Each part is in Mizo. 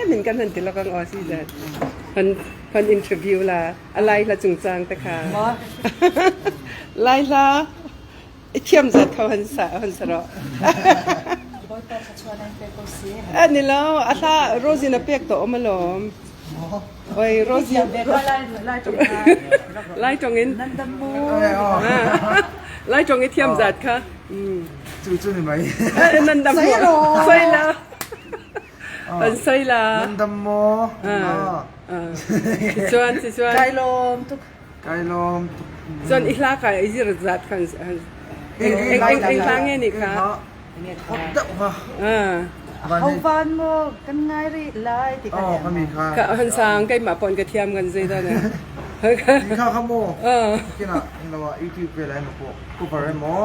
Tlemin kan han ti lawk ang aw Season. Han han interview la a lai hla chungchang te kha. Lai hla i thiam zat kho han sa han sa rawh. Bawipa thluachuah nan pek ko si. A ni lo, a hla Rosie na pek tawh awm alawm. Oi Rosie. Lai tawng in. Lai tawng i thiam zat kha. Chu chu ni mai. Nan dam maw? Sawi la. An sawi la. Nan dam maw? Tichuan, tichuan. Kai lawm tuk. Kai lawm tuk. Chuan i hla kha i zir zat khan eng eng eng hla nge nih kha? Hot deuh kha. Ho van maw kan ngai rih lai ti kha. Oh, kami kha. Ka han sang keimah pawh in ka thiam kan zei dan. Kha kha maw? Kina lo ah YouTube ve lai ma pawh cover emaw.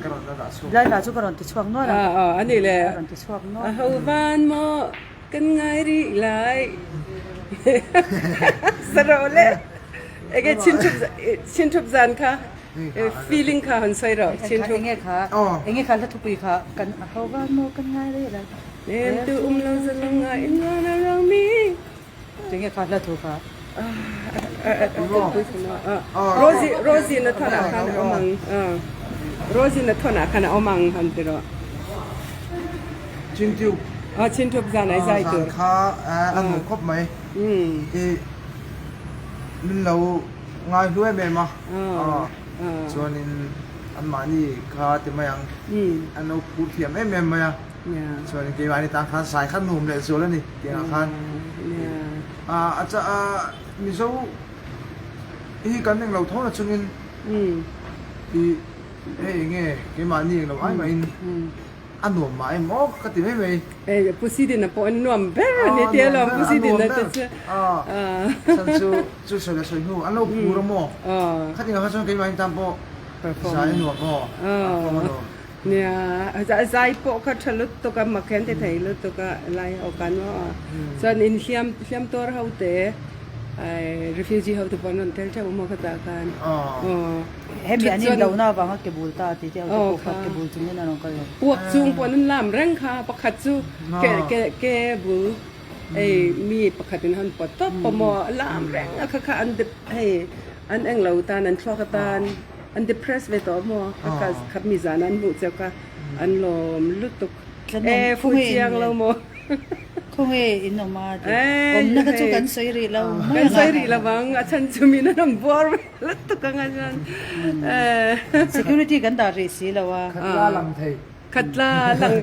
Ka rawn la dah chhuak. Lai hla chu ka rawn ti chhuak nual a. Ani le. Ka rawn ti chhuak nual. A ho van maw kan ngai rih lai. Saro le. Ege chin thup chin thup zan kha feeling kha han sawi rawh chin thup. Enge kha enge kha hla thupui kha kan a ho van maw kan ngai rih lai. Nem tu um lo zalong ngai in wan a rang mi. Tinge kha hla thu kha. Rosie Rosie na thon ah khan a awm ang. Rosie na thon ah khan a awm ang han ti rawh. Chin tube. Ah chin tube zan ai zai tur. Zan kha a nuam khawp mai. I min lo ngai hlu em em a. Chuanin anmahni kha ti mai ang. An lo phur thiam em em mai a. Chuan keimahni tan khan sai kha nuam leh zual a ni tiangah khan a cha Mizo hi kan eng lo tho na chungin i hei eng nge keimahni eng lo ai mahin a nuam mah em aw ka ti mai mai. Hei Pu Sidina pawh an nuam ber a ni tia lawm Pu Sidina te chu. Chhan chu chu sawi leh sawi hnu an lo phur a maw khatingah kha chuan keimahni tan pawh zai a nuam aw perform a nuam. Nia, zai pawh kha tha lutuk a, mak hian ti thei lutuk a, lai ho kan maw a. Chuan in hliam hliam tuar ho te, refugee ho te pawh an rawn tel theuh maw khatah khan. Aw. Hemi an inlohna avanga ke bul ta tih te ho te pawh kha ke bul chungin an rawn kal lo. Puak chung pawh an lam reng kha, pakhat chu ke ke ke bul hei mi pakhatin han pawt tawp pawh maw a lam reng a kha kha an hei an englo tan an thluak atan. An depress ve tawh maw? Ka kal khat mi zan an hmuh cheu kha an lawm lutuk. E fu chiang lo maw? Khawnge in awm a ti. Awmna kha chu kan sawi rih lo mai Kan sawi rih lo ang, a chhan chu min an rawn buar ve lutuk ang a chuan. Security kan dah rih si lo a. Khatla lang thei. Khatla lang.